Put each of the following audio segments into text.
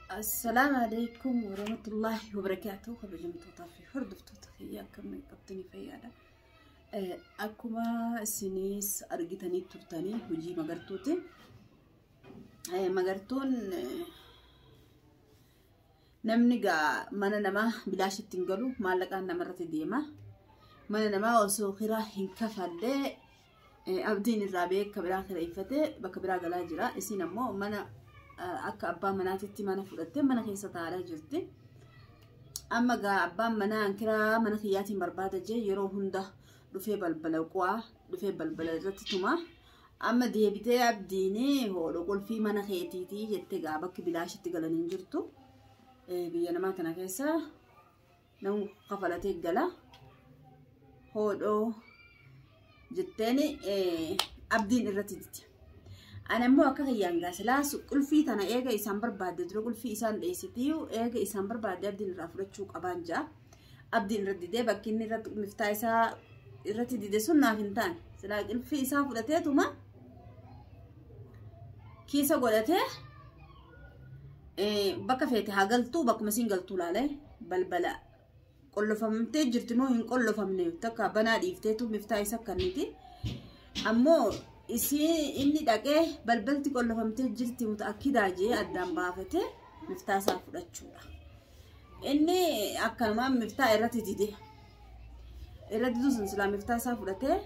Assalaamu alaikum warahmatullaahi wabarakaatuh. Kabajamtootaa fi hordoftoota kiyya, akkamiin qabdanii? Fayyaadha. Akkuma isinis argitanii turtanii hojii Magartuuti. Magartuun namni gaa mana namaa bilaashitti hin galu, maallaqaan namarratti deema. Mana namaa osoo kiraa hin kafallee Abdiin irraa beeka biraa kireeffatee bakka biraa galaa jira. Isin ammoo mana akka abbaa manaatitti mana fudhattee mana keessa taa'aa jirti. Amma gaa abbaan manaa kiraa mana kiyyaatiin barbaada jee yeroo hunda dhufee balbala qu'aa dhufee balbala irratti tuma. Amma deebitee Abdiin "Hoodho, qulfii mana keetiitii" jettee. Gaa bakki bilaashitti galanii hin jirtu. Biyya namaa kana keessa namni kafalatee gala. "Hoodhoo" jetteen Abdiin irratti dide. Ani ammoo akka kiyyaan gaa silaa qulfii tana eega isaan barbaadde, dura qulfii isaan dheessitiyyuu eega isaan barbaadde Abdiin irraa fudhachuu qabaan jaa. Abdiin irratti didee bakki inni irratti miftaa isaa irratti dide sun naaf hin taane. Silaa qulfii isaa fudhateetuma kiisa godhatee bakka feete haa galtuu, bakkuma isiin galtuu laalee balbala qollofamtee jirti moo hin qollofamne takka banaa dhiifteetu miftaa isa kanniti. Ammoo isii inni dhaqee balbalti qollofamtee jirti muta'akkidaa jee addaan baafatee miftaa isaa fudhachuudha. Inni akkanumaan miftaa irratti dide. Irratti diduu sun silaa miftaa isaa fudhatee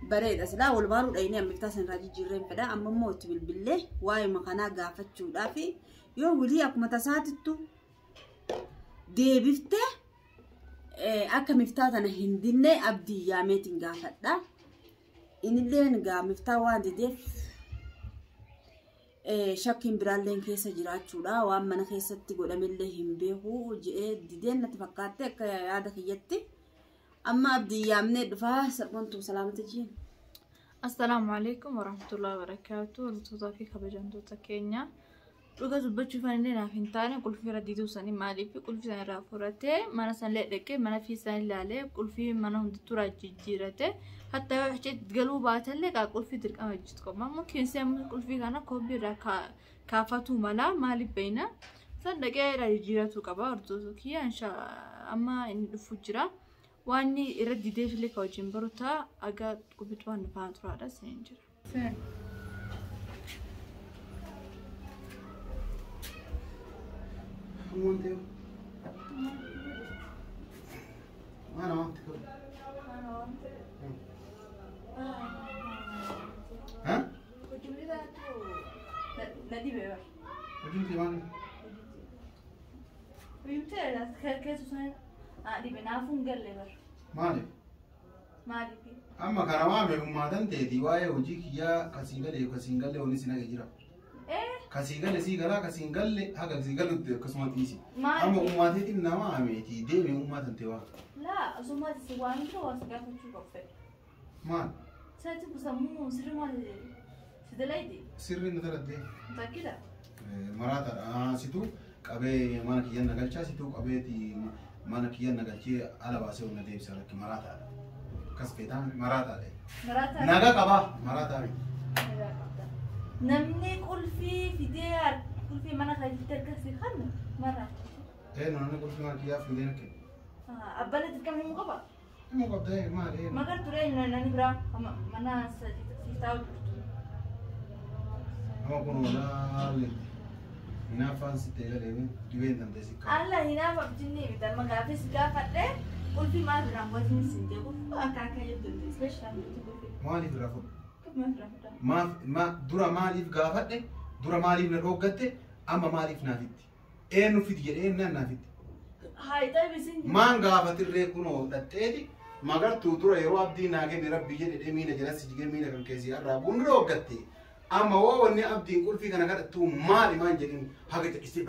bareeda. Silaa wal baaruu dhayinee miftaa sana irraa jijjiirreen fedha. Amma immoo itti bilbillee waa'ee kanaa gaafachuudhaaf yoo wilii akkuma tasaatittu deebiftee akka miftaa tana hin dinne Abdii yaameetiin gaafadha. Innilleen gaa miftaa waan dideef shakkiin biraalleen keessa jiraachuudha. Waan mana keessatti godhamellee hin beeku je'ee dideen natti fakkaatte akka yaada kiyyatti. Amma Abdii yaamnee dhufaa sabboontuu salaamata jeen. Assalaamu alaikum warahmatullahi wabarakatuh. Hordoftoota fi kabajamtoota keenya. Dhuga dubbachuuf illee naaf hin taane qulfii irra diduu sanii. Maaliif qulfii sana irraa fudhatee mana sanillee dhaqee mana fi sana ilaalee qulfii mana hundattuu irraa jijjiirate, hatta yoo achi galuu baatellee qaa qulfii dirqama hojjetu qaba. Ammoo keessi amma qulfii kana koobbii irraa kaafatuu mala, maaliif beeyna san dhaqee irraa jijjiiratuu qaba. Hordoftoota kiyya, amma inni dhufuu jira. Waan irra dideef illee ka wajjin baru ta'a, aga qubbitu waan faana turaadha seen jira. Ammoo ta'e. Maana wanti kun? Ha? Na dhibee bara. Hojiin kee maali? Hojiin keessa sana dhibe, naafuu hin galle bara. Maali? Maaliif? Amma kana waame ummaatan teeti waa'ee hojii kiyyaa kasii galee kasiin galle wanni si naqe jira. Kasii gale sii galaa, kasiin galle haga sii galutti akkasuma dhiisi. Maali? Amma ummaateetiin nama ameeti deeme ummaatan ta'e waa. Laa, osoo si waan bira waa si gaafachuu qabu. Maal? Sati sammuu sirri maal si dalaydi? Sirri na daladdee. Takkida. Maraataadha. Situu qabee mana kiyyan na galchaa, situu qabeeti mana kiyyan na galchee ala baasee na deebisa, lakki maraataadha. Akkas feetaa maraataadha. Maraataa. Nagaa qabaa maraataa miti. Namni qulfii fidee qulfii mana keessatti akkasii kan maraata. Ee, namni qulfii mana kiyyaa fidee na kenna. Abbaan dirqama himuu qaba. Himuu qabda maali? Maqaan ture namni biraa mana siif taa'u jirtu. Nama kun olaalle hinaaffaan sitti eegalee dhibeen dandeessi. Alla, hinaafa abjinni miti, amma gaafis gaafadhee qulfii maal biraan watiin sin jee qulfii akka akka jettu special qulfii. Maaliif irraa fudhu? Maal irraa fudhaa? Maaf ma dura maaliif gaafadhe? Dura maaliif na dhooggatte? Amma maaliif naafitti? Eenyu fidi jedhee ennaan naafitti? Haa, bisin. Maan gaafatirree kunoo dhadheeti Magartuu dura yeroo Abdii naa kenne rabbii jedhe miila jalatti jigee miila kan keessi irraa buun dhooggatte. Amma woo wanni Abdiin qulfii kana kadhattu maali maan jedhin haga jedhistee.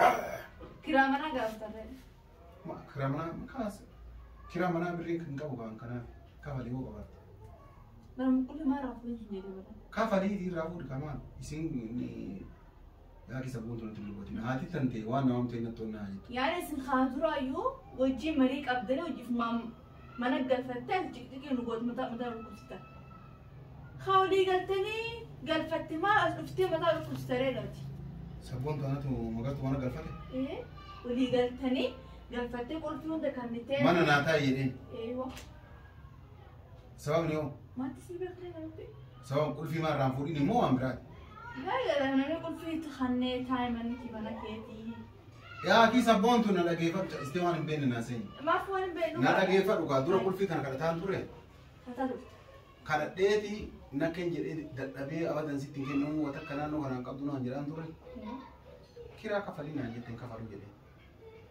Kiraa manaa gaafatarree. Kiraa manaa kaas, kiraa manaa birrii kan qabu kan kanaaf kafalee hoo qabaatte. Bara qulfii maal irraa fuudhin jedhee bara. Kafalii irraa fuudhi kamaan isin yaa keessa buuntu natti dubbatin haati tan ta'e waan nama ta'e natti onnaa jettu. Yaani isin haa duraayyuu wajjin marii qabdanii hojiif mana galfattee as ciqciqii nu gootu mataa mataa dhukkubsita. Haa, walii galtanii galfatte, maal as dhuftee mataa dhukkubsitaree nuti. Sabboontu anatu magartuu mana galfate? Walii galtanii galfattee qulfii hunda kannitee. Mana naa taa'i jedheen. Eeyyoo. Sababni hoo? Maanti si beektee galtee? Sababa qulfii maarraan fuudhin immoo waan biraati. Gaariidha namni qulfii itti kannee taa'e manni kee mana keetii. Yaa akii sabboontu na dhageeffadhu istee waan hin beekne naa seeni. Maaf waan hin beeknu? Na dhageeffadhu kaa dura qulfii kana kadhataan turre. Kataa turte. Kadhadheeti nakkan jedhee dadhabee abadan sitti hin kennamu wata akka naannoo kanaan qabdu naan jedhaan ture. Kiraa kafalii naan jetteen kafaluu jedhee.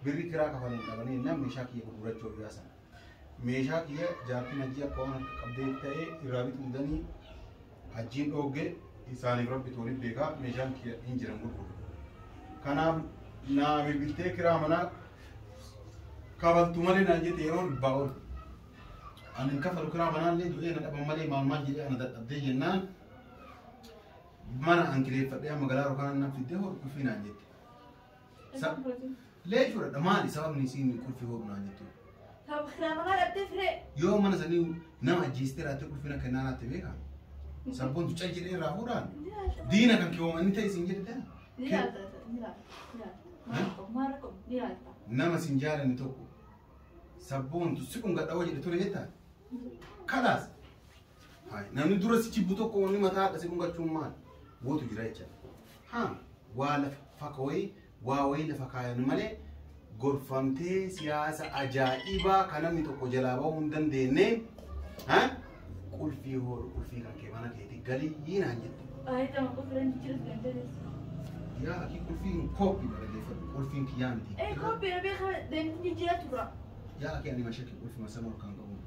Birri kiraa kafaluun dhabanii nam meeshaa kiyya gurgurachuu guyyaa sana. Meeshaa kiyya jaartiin hajii akka waan harka qabdee ta'ee irraa bituu danii hajjiin dhoogge isaaniif rabbi tooniif beekaa meeshaan kiyya hin jiran gurguru. Kanaaf naa bilbiltee kiraa manaa kafaltu malee naan jette yeroo dhibbaa ol. Ani hin kafalu kiraa manaa illee du'ee na dhaban malee maal maal jedhee ana dadhabdee jennaan mana an kireeffadhee amma galaa rokaan nan fiddee hodhu qulfii naan jette. Lee fudhadha maali sababni isiin qulfii hodhu naan jettu? Sababa kiraa manaa dhabdee firee. Yoo mana sanii nama ajjeestee raattee qulfii akka innaa raatte beekaa? Sabboontu cal jedhee irraa fuudhaan diina kan keewwamanii ta'e isin jedhe Ni ilaalta ni ilaalta. Maal rakkoo ni ilaalta. Nama sin jaalanne tokko sabboontu si dhungadha hoo jedhe ture jettaa? Kalaas. Namni dura si jibbu tokko wanni mataa haadha si dhungachuun maal? Wootu jira jecha. Haa waa lafa fakka wayii waa wayii lafa kaayan malee gorfamtee siyaasa ajaa'ibaa kan namni tokko jalaa bahuu hin dandeenye qulfii hoodhu qulfii kan kee mana keetii galii naan jette. Ayitama qulfii jijjiirus kan jedhes. Yaa akii qulfiin kooppiidha dhaggeeffadhu qulfiin kiyyaa miti. Kooppiidha beekaa deemtee jijjiira tura. Yaa akii ani mashakki qulfii masana ol kan qabu.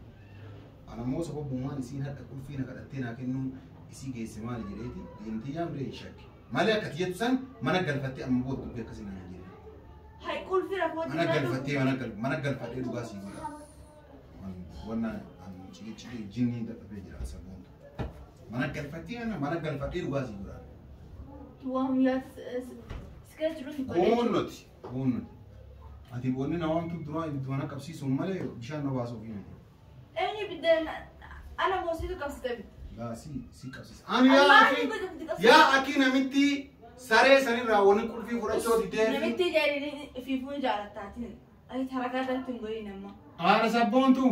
Ana immoo sababummaan isiin hadha qulfii na kadhattee naa kennuu isii geesse maali jedheeti deemtee yaa miree hin shakki. Malee akka tiyyetu san mana galfattee amma booda dubbii akkasii naan hin jedhin. Hai qulfii rakkoo Mana galfattee mana galfadhee dhugaa sii godha. Wanna ciqee jinnii dadhabee jira sabboontu. Mana galfattee mana galfadhee dhugaa sii godha. Waan yaa si jiru Kuunnoti kuunnoti. Ati wanni na waamtu duraa ibidda mana qabsiisuun malee bishaan na baasuuf hin jiru. Eenyu biddeen ana moositu qabsite bidda. Laa si qabsiisa. Ani yaa akii namitti saree sanirraa wanni qulfii fudhachuu didee. Namitti jaaranii fiifuun jaalattaatiin. Ati tarakaa irratti hin godhin amma. Haadha sabboontu.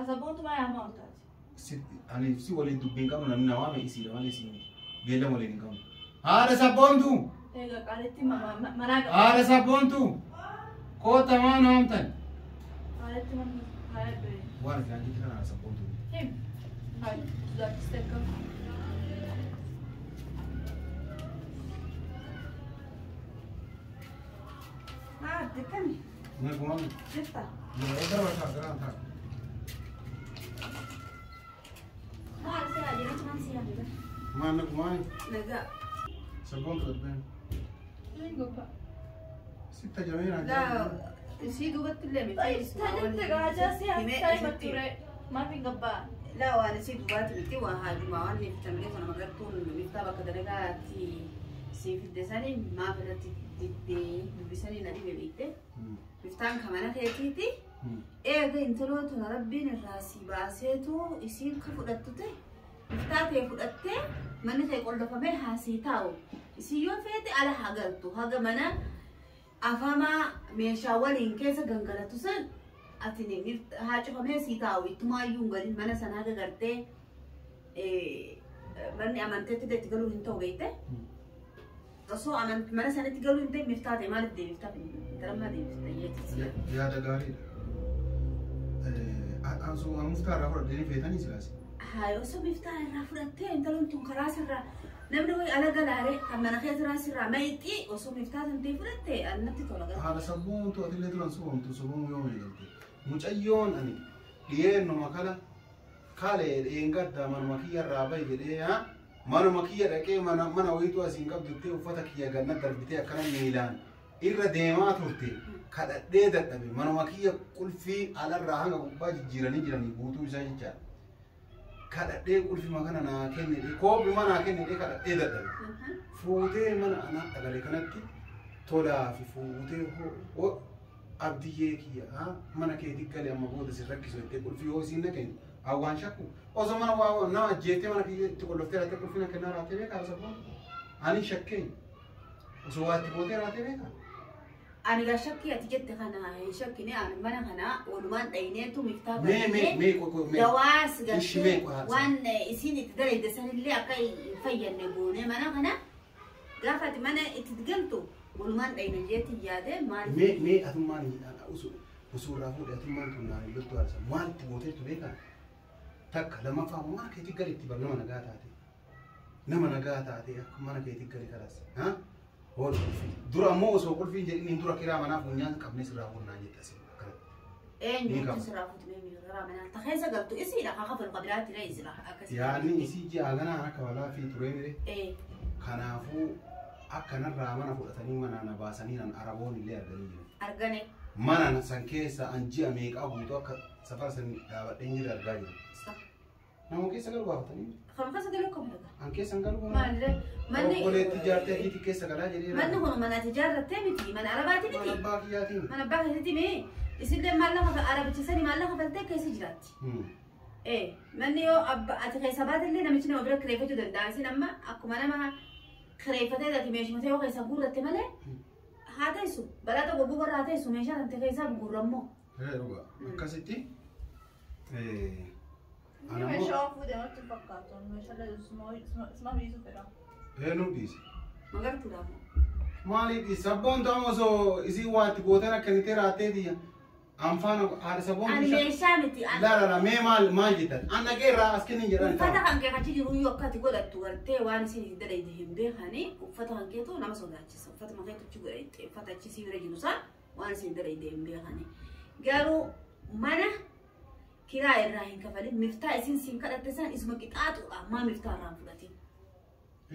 Sabboontu maa yaamaa oltaati? Ani si waliin dubbiin qabnu namni na waame isiidha malee si miti. Beellama waliin hin qabnu. Haadha sabboontu. Egaa qaalitti manaa qaba. Haadha sabboontu. Koota maa na waamtan? Qaalitti mana haadha bee. Waan ati naan jette kana haadha sabboontu. Him. Haadha sodaachiste akkam. Haa akkami? Naguma. Jirta? Yeroo gara taa gara taa. Maal si yaadee maal si yaadee? Maal naguma? Nagaa. Sabboontu darbeen. Gobba. Sitta jamee naan Laa isii duubatti illee miti. Tajaajila gaajaa si haastaa ture. Maaf hin gabbaa? Laa waan isii duubaatti miti waan haajumaa waan miiftamlee kana magartuun miiftaa bakka dalagaatti sii fidde sanii maaf irratti diddee dubbisanii na dhibe beekte. Miftaan ka mana keetiiti. Eega intaloo tana rabbiin irraa si baaseetu isiin ka fudhattu ta'e miftaa ta'e fudhattee manni ta'e qollofamee haa sii taa'u. Isin yoo feete ala haa galtu haga mana afamaa meeshaa waliin keessa gangalatu san ati haa cufamee sii taa'u ittumaayyuu hin galin mana sana haga gartee manni amanteetti itti galuu hin ta'u beekte. Osoo mana sanatti galuu hin ta'e miftaa ta'e maaliif deebiftaa intalammaa deebifta jechuudha. Yaada gaariidha. Ansuu miftaa irraa fudhattee feetanii silaas. Haa osoo miftaa irraa fudhattee intaloon tun karaa sirraa namni wayi ala galaare kan mana keessa sirraa mayiixii osoo miftaa san ta'e fudhattee natti tola gara. Haadha sabboontu atillee turan soomtu soomuu yoo eegalte. Mucayyoon ani dhiyeennuma kala kalee dheengaddaa manuma kiyya irraa bahi jedhee haa manuma kiyya dhaqee mana wayiitu asiin qabduttee uffata kiyya ganna darbitee akkana miilaan irra deemaa turte kadhadhee dadhabe manuma kiyya qulfii alarraa hanga gubbaa jijjiiranii jiranii guutuu isaa jechaadha. Kadhadhee qulfii kana naa kennedhe koophi naa kennedhe kadhadhee dadhabe. Fuutee mana anaa dhagale kanatti tolaa fi fuutee hoo abdiyyee kiyya mana keetii galee amma booda si rakkisu jettee qulfii yoo isiin na kennu hawaan shakku osoo mana waa nama ajjeettee mana kiyya itti qolloftee raattee qulfii na kennaa raattee beekaa sabboon ani shakkeen. Osoo waa itti gootee raatee beekaa? Ani gaa shakkii ati jette kana hin shakkine ani mana kana walumaan dhayineetu miftaa Mee mee mee qoqqoo mee. Dawaas Ishi mee gartee qohaa. waan isiin itti dalagde sanillee akka hin fayyadne goone mana kana gaafa ati mana itti galtu walumaan dhayina jeetti yaade maal Mee mee atummaan osoo irraa fuudhe atummaan tun naan loltu haadha maal itti gooteetu beekaa? Takka lammaffaa mana keetti gadi itti bar nama nagaa taate. Nama nagaa taate akka mana keetti gadi karas. Ha? Hool qulfii. Dura ammoo osoo qulfiin jedhiniin dura kiraa manaa funyaan qabnee sirraa fuunnaan jette asii akkanatti. Ni eenyu qaba. sirraa fuutee miiraa manaa ta keessa galtu isiidha haa kafalu qabiraatti na isira akkasii. Yaanni isii ji'a ganaa akka balaa fi turee mire. Ee Kanaafuu akkanarraa mana fudhatanii mana na baasanii nan araboon illee arganii jiru. argane. Mana san keessa an ji'a meeqaa guutuu akka safara san dhaabadheen jira argaa jiru. Nama keessa galu gaafatanii. Kan keessa galu kam laga? An keessa hin galu. Maallee manni Obboleetti ijaartee akiiti keessa galaa jedhee. manni kun mana ati ijaarrattee miti mana arabaati Mana miti. abbaa kiyyaatiin. Mana abbaa keessatti mee isillee maallaqa arabichisanii maallaqa faltee keessa jiraatti. Ee manni yoo abba ati keessa baatellee namichi nama bira kireeffachuu danda'a. Isin amma akkuma nama kireeffatee ati meeshaa yoo keessa guurratte malee haa teessu balaa tokko gubarra haa teessu meeshaa tante keessaa guurrammoo. Dhugaa akkasitti. Ana Meeshaa immoo waan fuudhee natti hin fakkaatu. Meeshaalee isuma dhiisuu fedha. eenyu dhiise? Magartuudhaaf. Maaliif dhiise? Sabboon ta'u osoo isii waa itti gooteen akkasitti raatteeti. Anfaan haadha sabboon Ani meeshaa miti. La la la mee maal maal jettan? An dhaqee irraa as kennin jedhan. Uffata kan kee achi jiru iyyuu akka ati godhattu gartee waan isin itti dalagde hin beekani uffata kan keetu nama sodaachisa. Uffata keetu achi godhatte uffata achi si bira jiru san waan isin dalagde hin beekani. Garuu mana kiraa irraa hin kafalin miftaa isin siin kadhatte san isuma qixaaxuudha ammaa miftaa irraa hin fudhatin.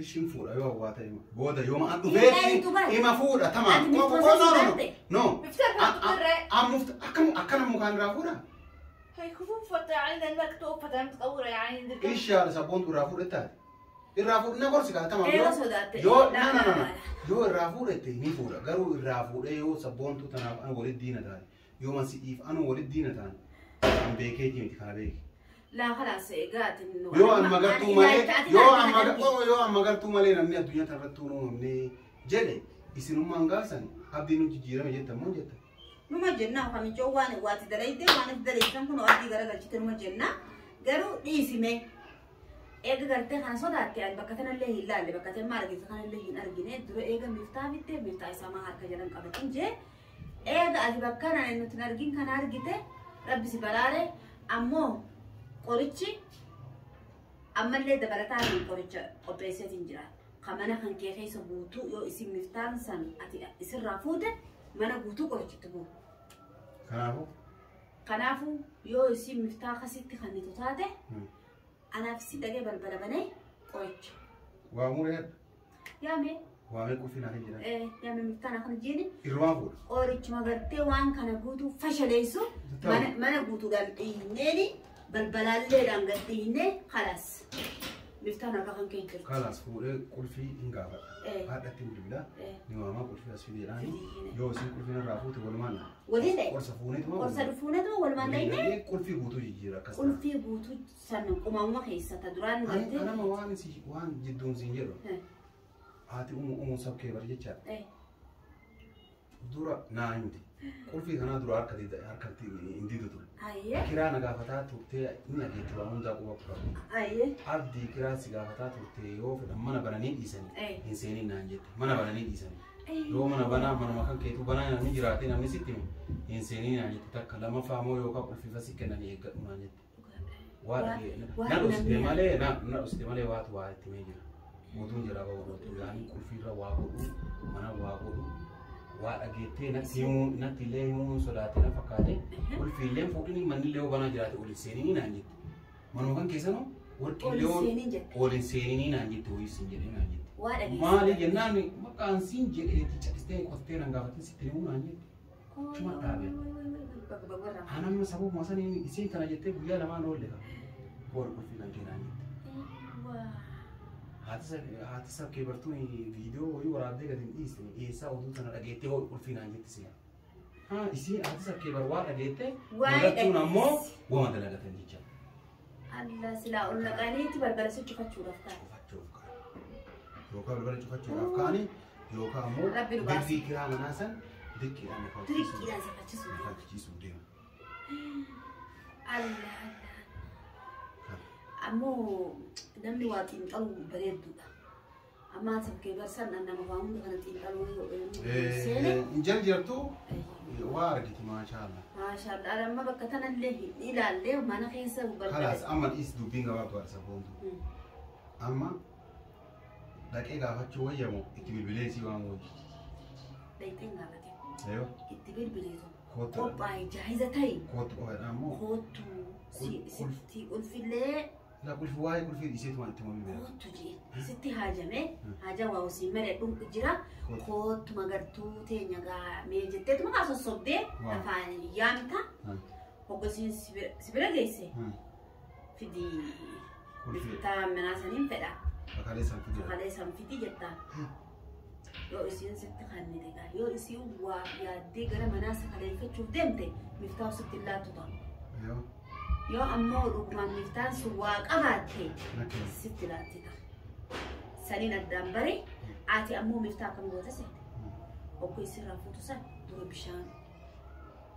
Ishiin fuudha yoo hawwaata hima. Booda yoo ma'aan Hin dhufee dhayitu bari. hima fuudha tamaam. Ati miftaa No no no. san No. Miftaa irraa fuudhee. An akkam akkana mukaan irraa fuudha? هي كفوف uffata يعني لأنك uffata namatti qabuudha يعني Ishii haadha sabboontu irraa fuudhe taate. Irraa fuudhe na gorsi kaa tamaam. Eega sodaatte. Yoo na na na yoo irraa fuudhette ni fuudha garuu irraa fuudhee yoo sabboontuu tanaaf anu walitti diina taate yoo mansi'iif anu walitti diina taate an beekeetii miti kana beeki. Laa khalaas egaa ati Yoo an magartuu malee yoo an yoo an magartuu malee namni addunyaa tanarratti hin uumamne jedhe isinummaan gaafsan abdiin nu jijjiirame jettan moo jetta. Numa jenna kamichoo waan waati dalayte waan itti dalaytan kun abdii garagalchite numa jenna garuu dhiisime eega gartee kana sodaatte ani bakka tanallee hin laalle bakka tan maal argite kanallee hin argine dura eega miftaa bitte miftaa isaa maa harka jalan qabatin jee eega ati bakka nana nuti hin argin kana argite rabbi si baraare ammoo qorichi ammallee dabalataan qoricha qopheesseetiin jira. Ka mana kan kee keessa guutuu yoo isin miftaan san ati isirraa fuute mana guutuu qorichitti guuru. Kanaafuu. Kanaafuu yoo isin miftaa akkasitti kennitu taate anaaf si dhagee balbala banee qoricha. Waa muree Yaame waamee qulfii naa kan jedhan. yaame miftaan akkana jeeni Irrumaan fuudha. qorichuma gartee waan kana guutuu fashaleessu mana guutuudhaan dhiineeni balbalaalleedhaan gad dhiinee khalaas. Miftaan harka kan kee jirti. Kalaas fuudhee qulfii hin gaafadha. Haadhatti hin bilbila. Ni waamaa qulfii as fideedhaani. Yoo isin qulfii irraa fuute walumaan Waliin dha'e. Qorsa fuuneetuma. Qorsa fuuneetuma walumaan dha'ine. Qulfii guutuu jijjiira akkas ta'a. Qulfii guutuu san qumamuma keessa ta duraan gartee. Anama waan si waan jidduun siin jedhu. Haati uumuu sab kee bari jechaadha. Dura naa himti. Qulfii kanaa dura harkatti hin didu ture. Kiraa na gaafataa turtee ni dhageetti waan hundaa quba qabu. Abdii kiraa si gaafataa turtee yoo fedhan mana bananii dhiisanii hin seeniin naan jette. Mana bananii dhiisanii. Yoo mana banaa manuma kan keetuu banaa namni jiraatee namni sitti hime hin seeniin naan jette takka lamaffaa immoo yookaan qulfiifa si kennanii eeggadhu naan jette. Waa na dhusite malee na dhusite malee waatu waa itti himee jira. Mootuun jira bahu yaani qulfiirra waa godhu mana waa godhu waa dhageettee natti himuu natti illee himuun sodaatee na fakkaate qulfiillee fuudhini mannillee yoo banaa jiraate ol hin seeninii naan jette. Manuma kan keessanoo warqiillee ol hin seeninii naan jette ho'i siin jedhee naan jette. Maali jennaan maqaan siin jedheeti calistee qottee nan gaafatin sitti himuu naan jette. Cuma dhaabee. Anamma sababuma saniin isiin kana jettee guyyaa lamaan oolle qaba. Boor qulfii kan kee naan jette. Haati sab kee bartuun viidiyoo wayii waraabdee gadi hin dhiisne eessaa oduu tana dhageettee hoo qulfii naan jetti sila. Isiin haati sab kee bar waa dhageettee magartuun ammoo wama dalagatan jecha. Alla silaa ol naqaniitti balbala si cufachuudhaaf ka'an. Cufachuuf ka'an. Yookaan balbala cufachuudhaaf ka'anii Yookaan ammoo Rabbi nu baase. Birrii kiraa manaa san dirqiidhaan na kafalchiisuu Dirqiidhaan si kafalchiisuu na deema. kafalchiisuu deema. Allah Allah. Ammoo namni waa xiinxaluu bareedduudha. Amma sabkee barsan nama waa hunda kana xiinxaluu seene. Hin jarjartu waa argiti maashaallah. Maashaallah amma bakka tanallee hin ilaallee mana keessa Kalaas balbala. amma dhiis dubbiin gabaabdu haadha sabboontu. Amma dhaqee gaafachuu wayyamu itti bilbilee sii waan wayyu. Dhaqxeen gaafate. Eeyyoo. Itti bilbileetu. Kootu. Qophaa'e jaahiza ta'i. Kootu qofaadha ammoo. Kootu sitti qulfillee. La qulfi waa'ee qulfii dhiiseetu waan itti bilbila. Kootu jee sitti haajame haajaa waa osii mere dhumtu jira. Kootu magartuu teenya gaamee jetteetu maqaa sossobdee afaan yaamta. Hoggasiin si bira geesse fidii biftaa manaa saniin fedha. Bakkalee san fidii. Bakkalee san fidii jettaan. Yoo isiin sitti kannite gaa yoo isiin waa yaaddee gara manaa sakaleeffachuuf deemte miftaa sitti laattu ta'a. Yoo ammoo dhugumaan miftaan sun waa qabaatte sitti laatti ta'a. Saniin addaan bare ati ammoo miftaa akkam goota seete. Okkoo isirraa fuutu san dura bishaan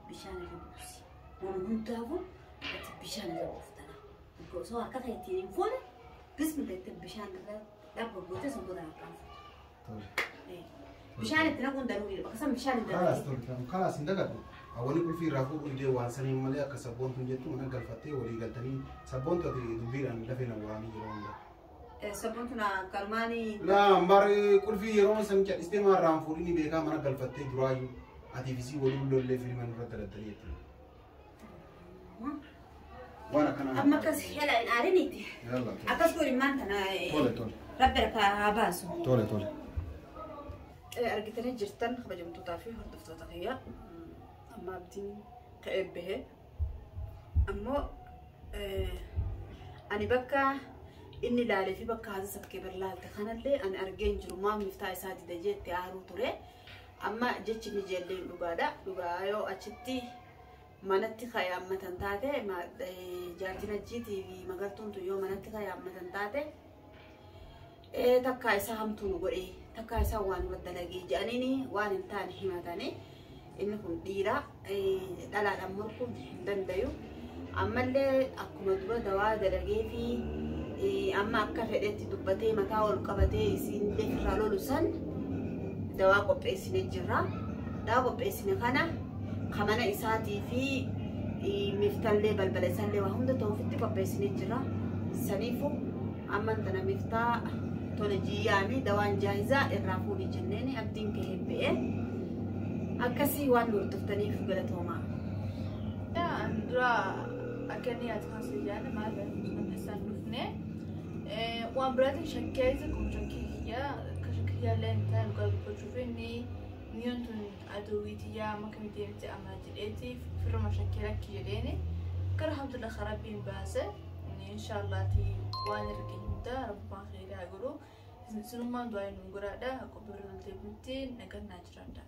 bishaan irra buusi. Waan hundaafuu ati bishaan irra buuftana. Osoo harka kan ittiin hin fuune bismillah ittiin bishaan irra dhabba goota sun godhan harkaan fuutu. Bishaan itti naquun danuu dhiira. Bakka san bishaan hin Kalaas danuu. tole kalaas hin dagadhu. Awwali qulfii irraa fuudhuu didee waan saniin malee akka sabboontuun jettu mana galfattee walii galtanii sabboontu ati dubbiidhaan lafee na waraanii yeroo hundaa. Sabboontuun akkanumaanii. Laa mbaari qulfii yeroo san cadhistee maarraan fuudhini beekaa mana galfattee duraayyuu atiif isii waliin lollee filman irra daladdanii jettee. Waan akkanaa. Amma akkas hela hin aariniiti. Akkas godhi maan tana. Tole tole. Rabbi harkaa haa baasu. Tole tole. Argitanii jirtan kabajamtootaa fi hordoftoota kiyya. Amma abdiin ka'ee bahe. Ammoo ani bakka inni ilaalee fi bakka haasa sabkee bira laalte kanallee ani argee hin jiru maaf miftaa isaa dida jeetti aaruu ture. Amma jechi inni jeelleen dhugaadha. Dhugaa yoo achitti manatti kayaammatan taate jaartiin achiitii fi magartuun tun yoo manatti kayaammatan taate takkaa isaa hamtuu nu godhee takkaa isaa waan nu dalagee jedhaniini waan hin taane himatanii inni kun dhiira dhalaadhaan morkuun hin dandayu. Ammallee akkuma dura dawaa dalagee fi amma akka fedhetti dubbatee mataa ol qabatee isiinillee irraa lolu san dawaa qopheessine jirra. Dawaa qopheessine kana kamana isaatii fi miftallee balbala isaallee waa hunda ta'uufitti qopheessine jirra. Saniifuu amma tana miftaa tole jiyyaami dawaan jaahizaa irraa fuudhi jenneeni abdiin ka'ee ba'e. Akkasii waan nu hordoftaniif galatoomaa. Dura akka inni yaadu kan sijaan maal isaan dhufne waan biraatiin shakkii kun shakkii kiyyaa akka shakkii kiyyaallee hin taane dhugaa dubbachuuf inni miyoon tun aduwwiitiyyaa amma kamii deemte amma jedheeti firma shakkii rakki jedheeni gara alhamdulillah rabbiin baase inshaallaati waan erge hunda rabbumaan kheyrii haa godhu sinummaan du'aa nu godhaadha qophii irra deebiitti nagannaa jiraadha.